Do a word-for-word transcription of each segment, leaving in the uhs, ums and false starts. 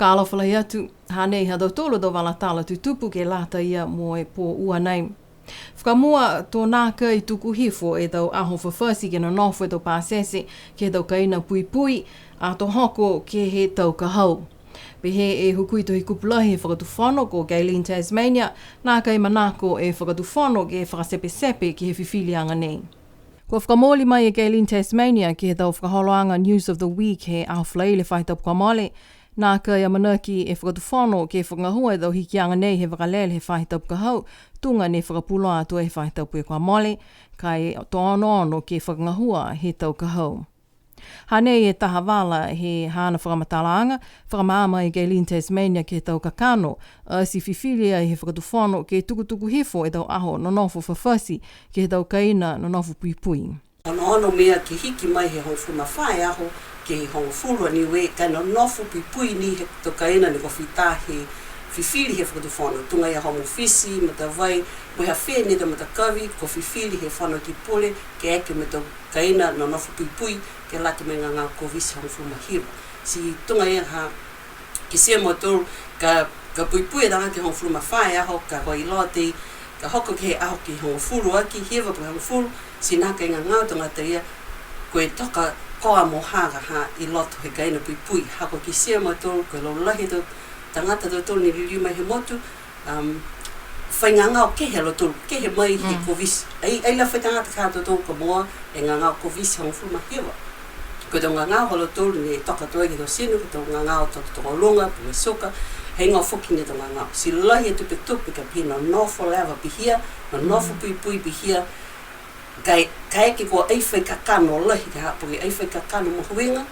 Fakaalofa lahi atu, hanei ha tautolu a tau vala tala tutupu ke lata ia mo e pō ua nei. Fakamua, to nākai tuku hifo e tau aho fafati ke nonofo e tau pasese ke he tau kaina puipui, ato hoko ke he tau ka hau. Pehē e hukui tohi kupu lahi he Fakatufono ko Gaylene Tasmania, nākai manako e Fakatufono ke fakatepetepe ke he fifiliaga nei. Kua fakamooli mai e Gaylene Tasmania ke he tau fakaholoaga News of the Week he Aho Falaile faahi tapu kua mole, nākai amanaki e Fakatufono ke fakagahua e tau hikiaga nei he vakalele he faahi tapu ka hau, tuga ne fakapuloa atu he faahi tapu kua mole, ka e to onoono ke fakagahua he tau ka hau. Hanei e taha vala he haana fakamatalaaga, fakamaama e Gaylene Tasmania ke he tau kakano, ati fifili ai he Fakatufono ke tukutuku hifo e tau aho nonofo fafati ke he tau kaina nonofo puipui. Onoono mena ke hiki mai he hogofulu ma fā e aho ke he hogofulu a Niue, ka e nonofo puipui ni he tau kaina ne kua fita he fifili he Fakatufono, tuga ia Home Office, Matavai, mo e ha fē ni e tau matakavi, kua fifili he Fono Ekepule ke eke mo e tau kaina nonofo puipui ke lata mo e gagao Koviti hogofulu ma hiva. Ti tuga ia ha kitia e mautolu ka, ka puipui e tagata ke hogofulu ma fā e aho, ka kua iloa tei, ka hoko ke he aho ke hogofulu aki, hiva po ke hogofulu, ti nākai gagao e tagata ia, ko e toka koa mo e ha ka ha i loto he kaina puipui. Ha kua kitia e mautolu ko e laulahi he tau tagata ha tautolu ne liliu mai he motu, um, fai gagao kehe a lautolu, kehe mai he Koviti. Ai, ai la fai tagata ka ha tautolu ka moua e gagao Koviti hogofulu ma hiva. Ko e tau gagao ha lautolu ne toka atu ai ke he tau tino, ko e tau gagao tokotokoluga, puga suka, heigoa foki ni e tau gagao. Ti lahi e tupetupe ka pihia, nonofo leva pihia, nonofo puipui pihia, ka e, kaeke kua ai fai kakano lahi ka ha, po ke ai fai kakano mahuiga,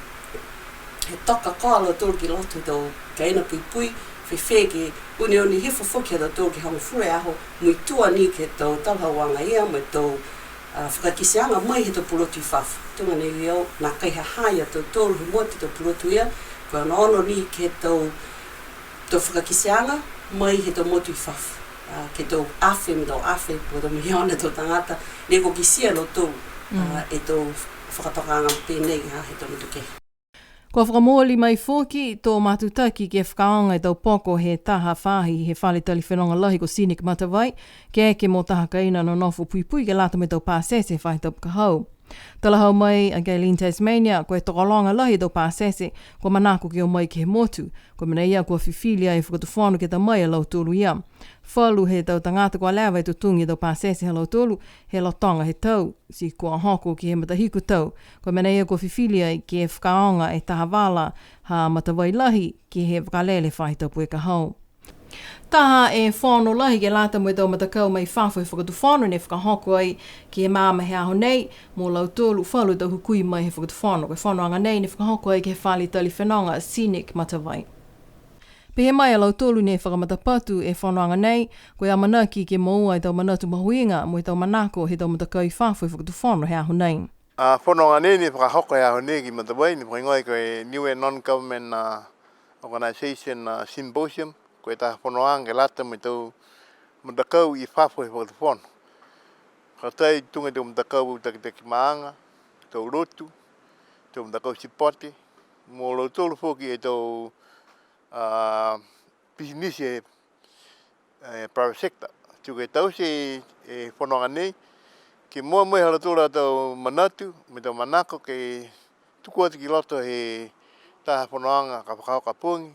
he toka koa a lautolu ki loto he tau kaina puipui, fēfē ke uneune hifo foki ha tautolu ke hogofulu e aho, muitua ni ke he tau talahauaga ia, mo e tau, a, fakakiteaga mai he tau pulotu i fafo. Tuga nei au, nākai ha ha ia tautolu he motu e tau pulotu ia, ko e onoono ni ke he tau, tau fakakiteaga mai he tau motu i fafo. A, ke he tau afe, mo e tau afe, mo e tau miliona e tau tagata, ne kua kitia e lautolu, a, e tau fakatokaaga pehē nei, a, he tau motu kehe. Kua fakamooli mai foki to matutaki ke fakaaoga e tau poko he taha faahi he fale tali fenoga lahi ko Scenic Matavai, ke eke mo taha kaina nonofo puipui ke lata mo e tau pasese he faahi tapu ka hau. Talahau mai a Gaylene Tasmania, ko e tokologa lahi e tau pasese kua manako ke o mai ke he motu, ko e mena ia kua fifili ai e Fakatufono ke ta mai a lautolu ia. Falu he tau tagata kua leva e totogi e tau pasese ha lautolu he lotoga he tau, ti kua hoko ke he matahiku tau. Ko e mena ia kua fifili ai ke fakaaoga e taha vala ha Matavai Lahi ke he vakalele faahi tapu ka hau. Taha e fono lahi ke lata mo e tau matakau mai fafo he Fakatufono ne fakahoko ai ke he magaaho he aho nei, mo lautolu falu tau hukui mai he Fakatufono. Ko e fonoaga nei ne fakahoko ai ke he fale tali fenoga Scenic Matavai. Pehē mai a lautolu ne fakamatapatu e fonoaga nei, ko e amanaki ke moua e tau manatu mahuiga mo e tau manako he tau matakau i fafo he Fakatufono he aho nei. A, fonoaga nei ne fakahoko he aho nei ki Matavai, ne fakahigoa ko e Niue Non-Government, a, Organization, a, Symposium, ko e taha fonoaga ke lata mo e tau matakau i fafo he Fakatufono. Fakatai tuga e tau matakau takitaki maaga, tau lotu, tau matakau sipote, mo lautolu foki e tau a, pisinisi he, e, private sector. Ti ko e taute e fonoaga nei, ke moua mai ha lautolu a tau manatu, mo e tau manako ke tuku atu ki loto he taha fonoaga ka fakahoko pogi,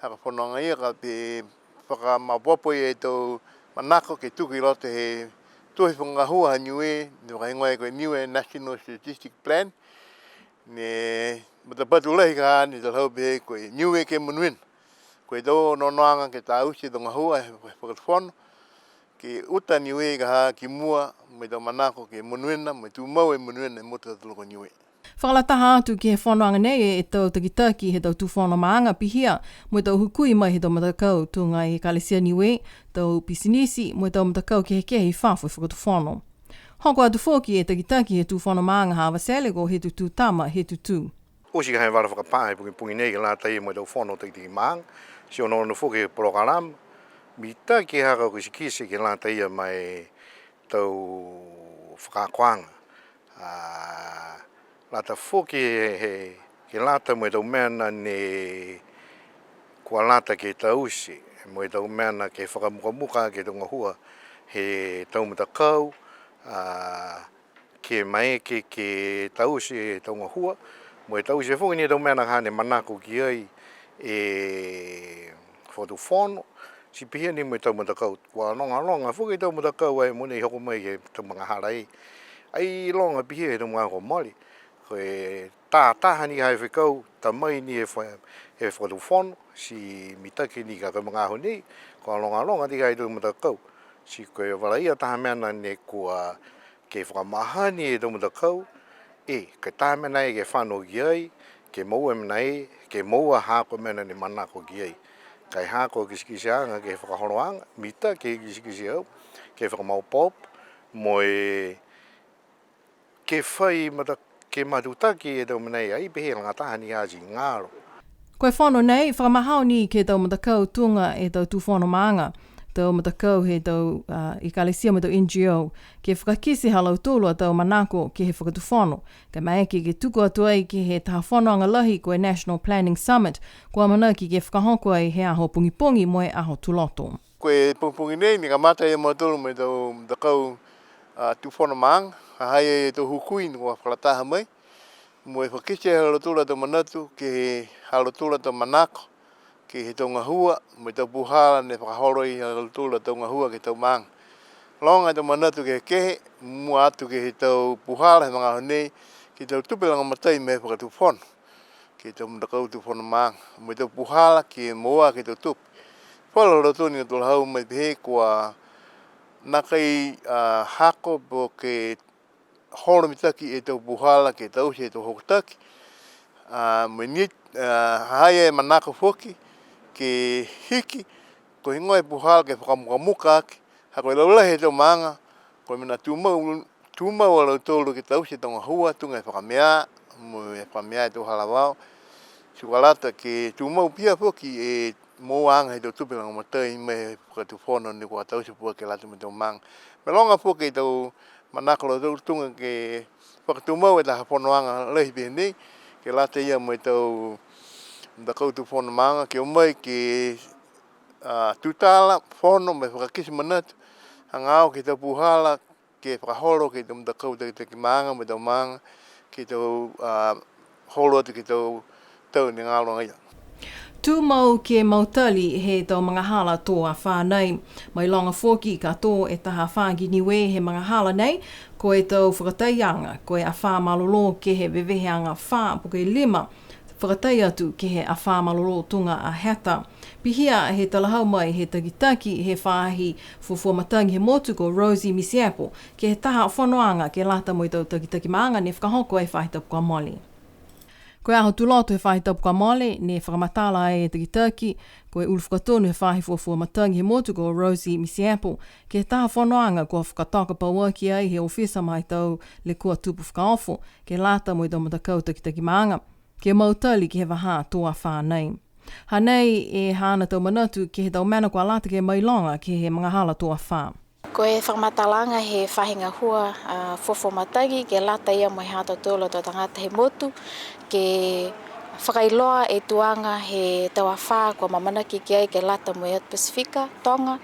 ha ko e fonoaga ia ka fakamaopoopo e tau manako ke tuku i loto he tohi fakagahua ha Niue, ne fakahigoa ko e Niue National Strategic Plan, ne matapatu lahi ka ne talahau pehē ko e Niue ke Monuina. Ko e tau onoonoaga ke taute e tau gahua he Fakatufono, ke uta Niue ka ha ki mua, mo e tau manako ke monuina, mo e tumau e monuina e motu ha tautolu ko Niue. Fakalataha atu ke he fonoaga nei e tau takitaki he tau tū fono maaga pihia, mo e tau hukui mai he tau matakau tuga e Ekalesia Niue, tau pisinisi, mo e tau matakau kehekehe i fafo he Fakatufono. Hoko atu foki e takitaki he tū fono maaga ha Avatele ko Hetutu Tama Hetutu. Oti ka he vala fakapā he pogipogi nei ke lata ia mo e tau fono takitaki maaga, ti onoono foki he polokalama, mitaki ha ko e kitekite ke lata ia mo e tau fakaakoaga. A, lata foki he, he, ke lata mo e tau mena ne, Kua lata ke taute mo e tau mena ke fakamukamuka ke he tau gahua he tau matakau, a, ke maeke ke taute e tau gahua, mo e taute foki ni e tau mena ka hane manako ki ai e Fakatufono, ti pihia ni mo e tau matakau. Kua logaloga foki e tau matakau ai mo ne hoko mai ke he tau magahala ai. Ai loga pihia he tau magahala kua mole. Ko e tā taha ni ha e fekau, ta mai ni he fa-, he Fakatufono, ti mitaki ni ka ko e magaaho nei, kua logaloga ti ka e tau matakau. Ti ko e vala ia taha mena ne kua ke fakamahani e tau matakau, e, ko e taha mena e ke fano ki ai, ke moua e mena e, ke moua ha ko e mena ne manako ki ai. Ka e ha ko e kitekiteaga ke he fakaholoaga, mitaki e kitekite au, ke fakamaopoopo, mo e ke fai mata-, ke matutaki e tau mena ia, ai pehē lagataha ni a ti galo. Ko e fono nei, fakamahao ni ke he tau matakau tuga e tau tūfono maaga, tau matakau he tau, a, ekalesia mo e tau N G O, ke fakakite ha lautolu a tau manako ke he fakatufono, ka e maeke ke tuku atu ai ke he taha fonoaga lahi ko e National Planning Summit, kua amanaki ke fakahoko ai he aho pogipogi mo e aho Tuloto. Ko e pogipogi nei, ne kamata e mautolu mo e tau matakau, a, tūfono maaga, ha ha i ai e tau hukui ne kua fakalataha mai, mo e fakakite ha lautolu a tau manatu, ke he ha lautolu a tau manako, ke he tau gahua, mo e tau puhala ne fakaholo ai ha lautolu a tau gahua ke he tau maaga. Loga e tau manatu kehekehe, mua atu ke he tau puhala he magaaho nei, ke he tau tupe lagomatai mo e fakatufono. Ke he tau matakau tūfono maaga, mo e tau puhala ke moua ke he tau tupe. Falu a lautolu ne talahau mai pehē kua nākai, a, hako po ke holo mitaki e tau puhala ke taute e tau hokotaki. A, mo e ni, a, ha ha i ai e manako foki ke hiki, ko e heigoa e puhala ke fakamukamuka aki, ha ko e laulahi he tau maaga, ko e mena tumau, tumau a lautolu ke taute e tau gahua, tuga e fakamea, mo e fakamea e tau halavao. Ti kua lata ke tumau pihia foki e mouaaga he tau tupe lagomatai mo e fakatufono ne kua taute pua ke lata mo e tau maaga. Mo e loga foki e tau manako ha lautolu tuga ke fakatumau e taha fonoaga lahi pehē nei, ke lata ia mo e tau matakau tūfono maaga, ke o mai ke a, tutala, fono, mo e fakakite manatu, hagaao ke he tau puhala, ke fakaholo, ke he tau matakau takitaki maaga, mo e tau maaga, ke he tau, a, holo atu ke he tau tau ne galo agaia. Tumau ke mautali he tau magahala tō afā nei. Mailoga foki ka tō e taha afā ki Niue he magahala nei, ko e tau fakataiaga, ko e afā malolō ke he veveheaga fā po ke lima, fakatai atu ke he afā malolō tuga a Heta. Pihia he talahau mai he takitaki he faahi fuafua matagi he motu ko Rosie Misiepo, ke he taha fonoaga ke lata mo e tau takitaki maaga ne fakahoko ai he faahi tapu kua mole. Ko e aho Tuloto he faahi tapu kua mole, ne fakamatala ai e takitaki, ko e ulu fakatonu he faahi fuafua matagi he motu ko Rosie Misiepo, ke he taha fonoaga kua fakatoka pauaki ai he ofisa ma e tau lekua tupu fakaofo, ke lata mo e tau matakau takitaki maaga, ke mautali ke he vahā tō afā nei. Hanei e haana tau manatu ke he tau mena kua lata ke mailoga ke he magahala tō afā. Ko e fakamatalaaga he faahi gahua, a, fuafua matagi ke lata ia mo e ha tautolu a tau tagata he motu, ke fakailoa e tuaga he tau afā kua amanaki ki ai ke lata mo e Pasifika, Toga,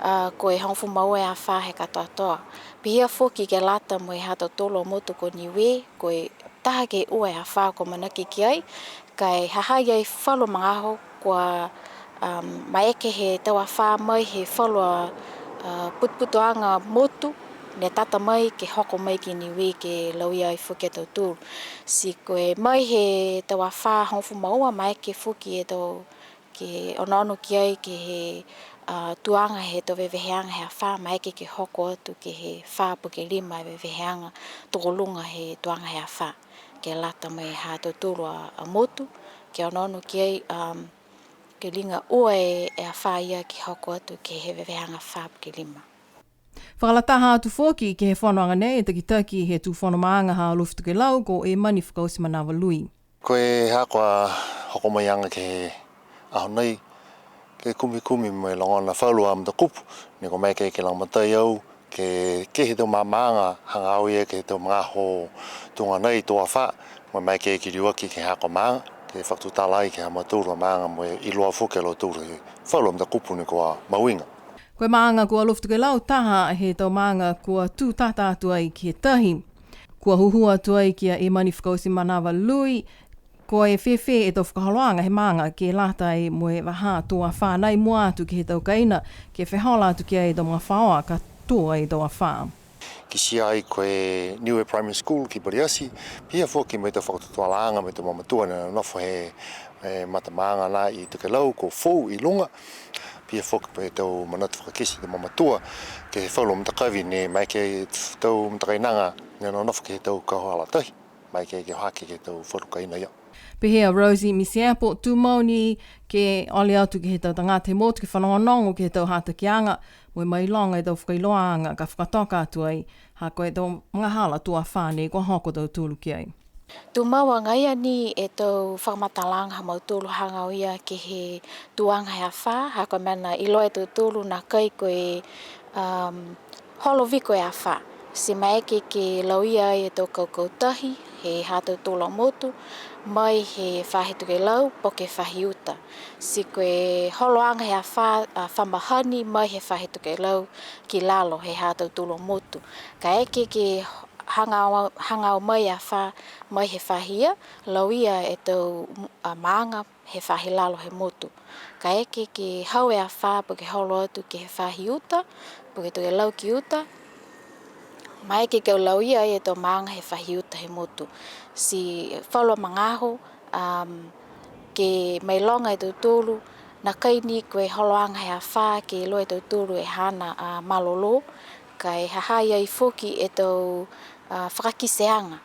a, ko e hogofulu ma ua e afā he katoatoa. Pihia foki ke lata mo e ha tautolu a motu ko Niue, ko e taha ke ua e afā kua amanaki ki ai, ka e ha ha i ai falu magaaho kua, um, maeke he tau afā mai he falu a, a, putuputuaga motu, ne tata mai ke hoko mai ki Niue ke lauia ai foki a tautolu. Ti ko e mai he tau afā hogofulu ma ua maeke foki e tau ke onoono ki ai ke he, a, tuaga he tau veveheaga he afā, maeke ke hoko atu ke he fā po ke lima e veveheaga tokoluga he tuaga he afā, ke lata mo e ha tautolu a, a motu, ke onoono ki ai, um, ke liga ua e, e afā ia ke hoko atu ke he veveheaga fā po ke lima. Fakalataha atu foki ke he fonoaga nei e takitaki he tū fono maaga ha Alofi Tokelau ko Emani Fakaotimanava Lui. Ko e ha kua hoko mai aga ke he aho nei, ke kumikumi mo e logona falu a matakupu, ne kua maeke ke lagomatai au, ke, ke he tau maamaaga, hagaao ia ke he tau magaaho tuga nei tō afā, mo e maeke ke liuaki ke he ha kua maaga. Ke fakatutala ai ke he ha mautolu a maaga mo e iloa foki e lautolu e falu a matakupu ne kua mahuiga. Ko e maaga ko Alofi Tokelau taha he tau maaga kua tū tata atu ai ke he tahi. Kua huhū atu ai ki a Emani Fakaotimanava Lui, ko e fēfē e tau fakaholoaga he maaga ke lata ai mo e vahā tō afā nai mua atu ke he tau kaina, ke fehola atu ki ai e tau magafaoa ka tō ai e tau afā. Kitia ai ko e Niue Primary School ki Paliati, pihia foki mo e tau fakatutalaaga mo e tau mamatua ne nonofo he, he matamaaga nā i Tokelau, ko Fou i luga. Pihia foki mo e tau manatu fakakite he tau mamatua, ke he falu matakavi ne maeke e tau matakainaga ne nonofo ke he tau kauhala tahi, maeke ke hake ke he tau falu kaina ia. Pehē a Rosie Misiepo, tumau ni ke ole atu ke he tau tagata he motu ke fanogonogo ke he tau hatakiaga, mo e mailoga e tau fakailoaaga ka fakatoka atu ai, ha ko e tau magahala tō afā nei kua hoko a tautolu ki ai. Tumau agaia ni e tau fakamatalaaga ha mautolu hagaao ia ke he tuaga he afā, ha ko e mena iloa e tautolu nākai ko e, um, holo viko e afā. Ti maeke ke lauia ai e tau kaukau tahi, he ha tautolu a motu, mai he faahi tokelau, po ke faahi uta. Ti ko e holoaga he afā, a, fa mahani mai he faahi tokelau ki lalo he ha tautolu a motu. Kaeke ke hagaao, hagaao mai e afā mai he faahi ia, lauia e tau, a, maaga he faahi lalo he motu. Kaeke ke hau e afā po ke holo atu ke he faahi uta, po ke tokelau ki uta, maeke ke lauia ai e tau maaga he faahi uta he motu. Ti falu a magaaho, um, ke mailoga e tautolu, nākai ni ko e holoaga he afā ke iloa e tautolu e haana, a, malolō, ka e ha ha i ai foki e tau, a, fakakiteaga.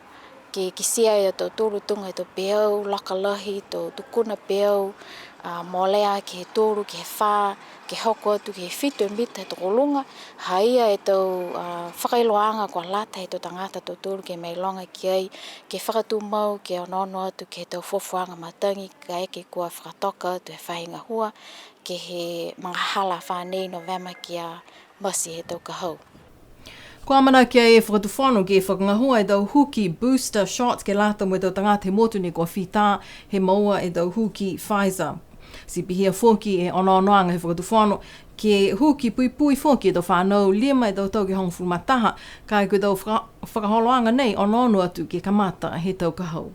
Ke kitia e tautolu tuga e tau peau, loka lahi, tau tukuna peau, a, molea ke he tolu, ke he fā, ke hoko atu ke he fitu e mita he tokoluga, ha ia e tau, a, fakailoaaga kua lata he tau tagata tautolu ke mailoga ki ai, ke fakatumau, ke onoono atu ke he tau fuafuaaga matagi, kaeke kua fakatoka atu he faahi gahua, ke he magahala afā nei Novema ki a Masi he tau ka hau. Kua amanaki e Fakatufono ke fakagahua e tau huki booster shot ke lata mo e tau tagata he motu ne kua fita he moua e tau huki Pfizer. Ti pihia foki e onoonoaga he Fakatufono ke huki puipui foki e tau fanau lima e tau tau ke hogofulu ma taha, ka e ko e tau faka-, fakaholoaga nei onoono atu ke kamata he tau ka hau.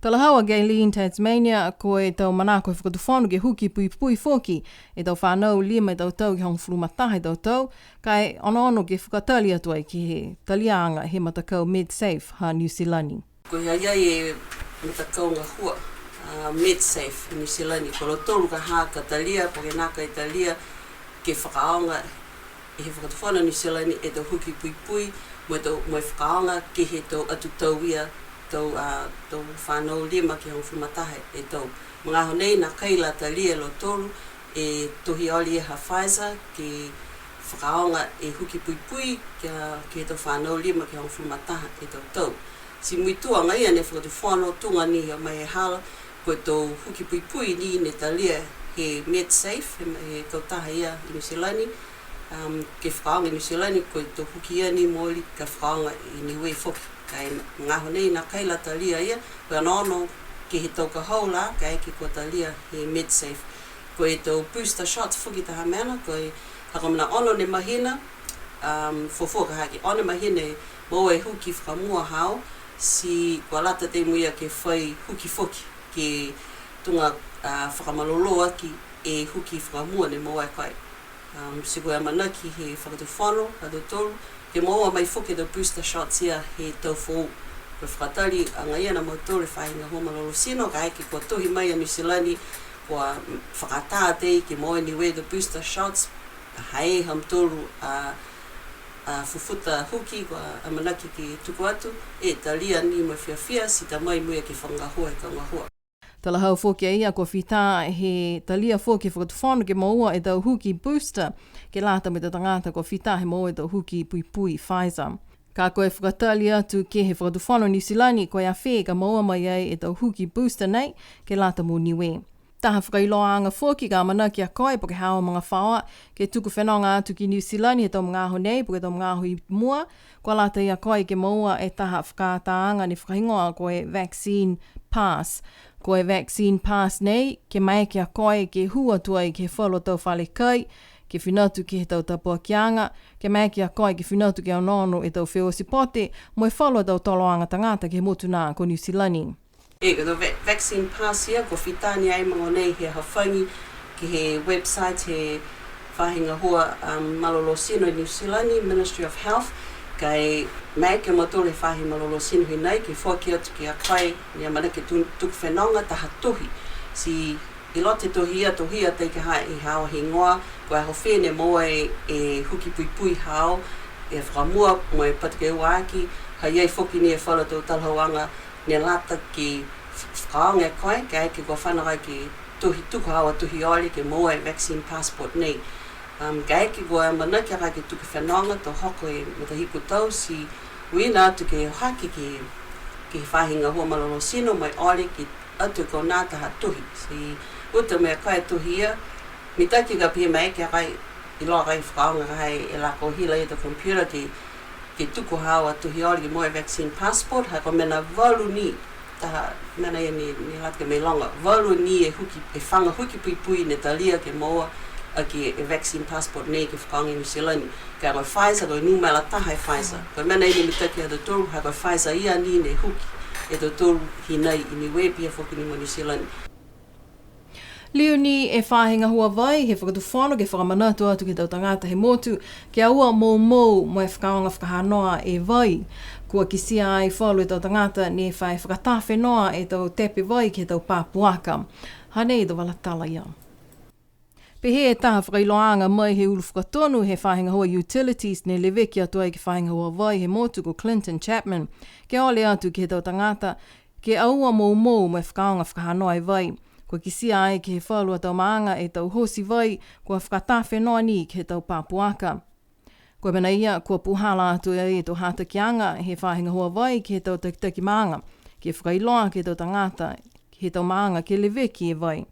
Talahau a Gaylene Tasmania, ko e tau manako he Fakatufono ke huki puipui foki e tau fanau lima e tau tau ke hogofulu ma taha e tau tau, ka e onoono ke fakatali atu ai ke he taliaga he matakau MedSafe ha Niu Silani. Ko e ha ha i ai e matakau gahua, a, MedSafe Niu Silani, ko lautolu ka ha ka talia, po ke nākai talia, ke fakaaoga e he Fakatufono Niu Silani e tau huki puipui, mo e tau, mo e fakaaoga ke he tau atu tau ia, tau, a, tau fanau lima ke hogofulu ma taha e tau. Magaaho nei nākai la talia e lautolu e tohi ole ia ha Pfizer ke fakaaoga e huki puipui ke, ke he tau fanau lima ke hogofulu ma taha e tau tau. Ti muitua agaia ne Fakatufono tuga ni ha mai e hala, ko e tau huki puipui ni ne talia he MedSafe, he, he kautaha ia i Niu Silani, um, ke fakaaoga i Niu Silani, ko e tau huki ia ni mooli ka fakaaoga i Niue foki. Ka e magaaho nei nākai la talia ia, ko e onoono ke he tau ka hau la, kaeke kua talia he MedSafe. Ko e tau booster shot foki taha mena, ko e ha ko e mena ono ne mahina, um, fuafua ka ha ke ono mahina e moua e huki fakamua haau, ti kua lata tei mo ia ke fai huki foki, ke tuga, a, fakamalolō aki e huki fakamua ne moua e koe. Um, ti ko e amanaki he Fakatufono ha tautolu, ke moua mai foki e tau booster shots ia he tau foou. Ko e fakatali agaia na mautolu e faahi gahua malolō tino, kaeke kua tohi mai a Niu Silani, kua fakatā tei ke moua e Niue e tau booster shots, ha ha i ai ha mautolu a, a fufuta huki kua amanaki ke tuku atu, e talia ni mo e fiafia, ti ta mai mo ia ke fakagahua e kau gahua. Talahau foki a ia kua fita he talia foki he Fakatufono ke moua e tau huki booster, ke lata mo e tau tagata kua fita he moua e tau huki puipui Pfizer. Ka ko e fakatali atu ke he Fakatufono Niu Silani, ko e a fē ka moua mai ai e tau huki booster nei, ke lata mo Niue. taha fakailoaaga foki ka amanaki a koe po ke haau a magafaoa ke tuku fenoga atu ki Niu Silani he tau magaaho nei po ke tau magaaho i mua, kua lata ia koe ke moua e taha fakaataaga ne fakahigoa ko e vaccine pass. Ko e vaccine pass nei, ke maeke a koe ke hū atu ai ke he falu a tau fale kai, ke fina atu ke he tau tapuakiaga, ke maeke a koe ke fina atu ke onoono e tau feua sipote, mo e falu a tau toloaga tagata ke he motu nā ko Niu Silani. E, ko e va-, vaccine pass ia, kua fita ni ai mogonei he hafagi ke he website he faahi gahua, um, malolō tino i Niu Silani, Ministry of Health, ka e maeke a mautolu he faahi malolō tino hinei ke foaki atu ki a koe ne amanaki tu-, tuku fenoga taha tohi. Ti i loto he tohi ia, tohi ia tei ka ha i haau a higoa, ko e aho fē ne moua e, e huki puipui haau, e fakamua mo e patu ke ua aki, ha i ai foki ni e falu a tau talahauaga ne lata ke f-, fakaaoga e koe, kaeke kua fano ai ke tohi tuku haau a tohi ole ke moua e vaccine passport nei. Um, kaeke kua amanaki a koe ke tuku fenoga to hoko e matahiku tau, ti uiina atu ke o hake ke, ke he faahi gahua malolō tino mo e ole ke atu e konā taha tohi. Ti uta mo e koe tohi ia, mitaki ka pihia maeke a koe iloa a koe fakaaoga ka ha e lako hila i to computer ke, ke tuku haau a tohi ole ke moua e vaccine passport, ha ko e mena valu ni, taha mena ia ne, ne lata ke mailoga, valu ni e huki, e faga huki puipui ne talia ke moua aki e vaccine passport nei ke fakaaoga i Niu Silani. Ka ko e Pfizer, ko e numela taha e Pfizer. Ko e mena ia ne mitaki ha tautolu, ha ko e Pfizer ia ni ne huki e tautolu hinei i Niue pihia foki ni mo Niu Silani. Liu ni e faahi gahua vai he fakatufono ke fakamanatu atu ke he tau tagata he motu, ke aua moumou mo e fakaaoga fakahanoa e vai. Kua kitia ai falu e tau tagata ne fa fakatafe noa e tau tepe vai ke he tau pā puaka. Hanei e tau vala tala ia. Pehē e taha fakailoaaga mai he ulu fakatonu he faahi gahua Utilities ne leveki atu ai ke he faahi gahua vai he motu ko Clinton Chapman, ke ole atu ke he tau tagata, ke aua moumou mo e fakaaoga fakahanoa e vai. Kua kitia ai ke he falu a tau maaga e tau hoti vai, kua fakatafe noa ni ke he tau pā puaka. Ko e mena ia, kua puhala atu ai e tau hatakiaga he faahi gahua vai ke he tau takitaki maaga, ke fakailoa ke he tau tagata, ke he tau maaga ke leveki e vai.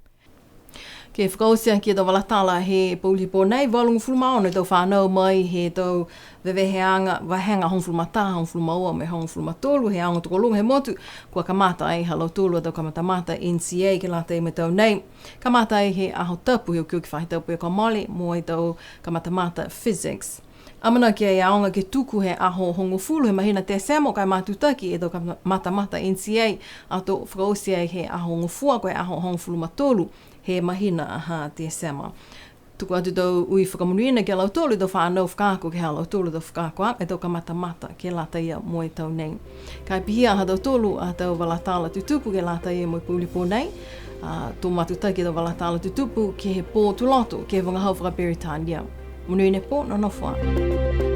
Ke fakaoti aki e tau vala tala he pouli pō nei, valugofulu ma ono e tau fanau mai he tau veveheaga, vahega hogofulu ma taha, hogofulu ma ua mo e hogofulu ma tolu he aoga tokoluga he motu, kua kamata ai ha lautolu a tau kamatamata N C A ke lata mo e tau nei. Kamata ai he Aho Tapu he okioki faahi tapu kua mole mo e tau kamatamata Physics. Amanaki e aoga ke tuku he aho hogofulu he mahina Tesema, ka e matutaki e tau kamatamata N C A, ato fakaoti ai he aho gofua, ko e aho hogofulu ma tolu he mahina ha Tesema. Tuku atu tau ui fakamonuina ki a lautolu e tau fanau fakaako, ke he ha lautolu tau fakaako, e tau kamatamata ke lata ia mo e tau nei. Ka e pihia ha tautolu a tau vala tala tutupu ke lata ia mo e pouli pō nei, a, to matutaki e tau vala tala tutupu ke he pō Tuloto, ke he vagahau fakaperitania. Monuina e pō, nonofo ā.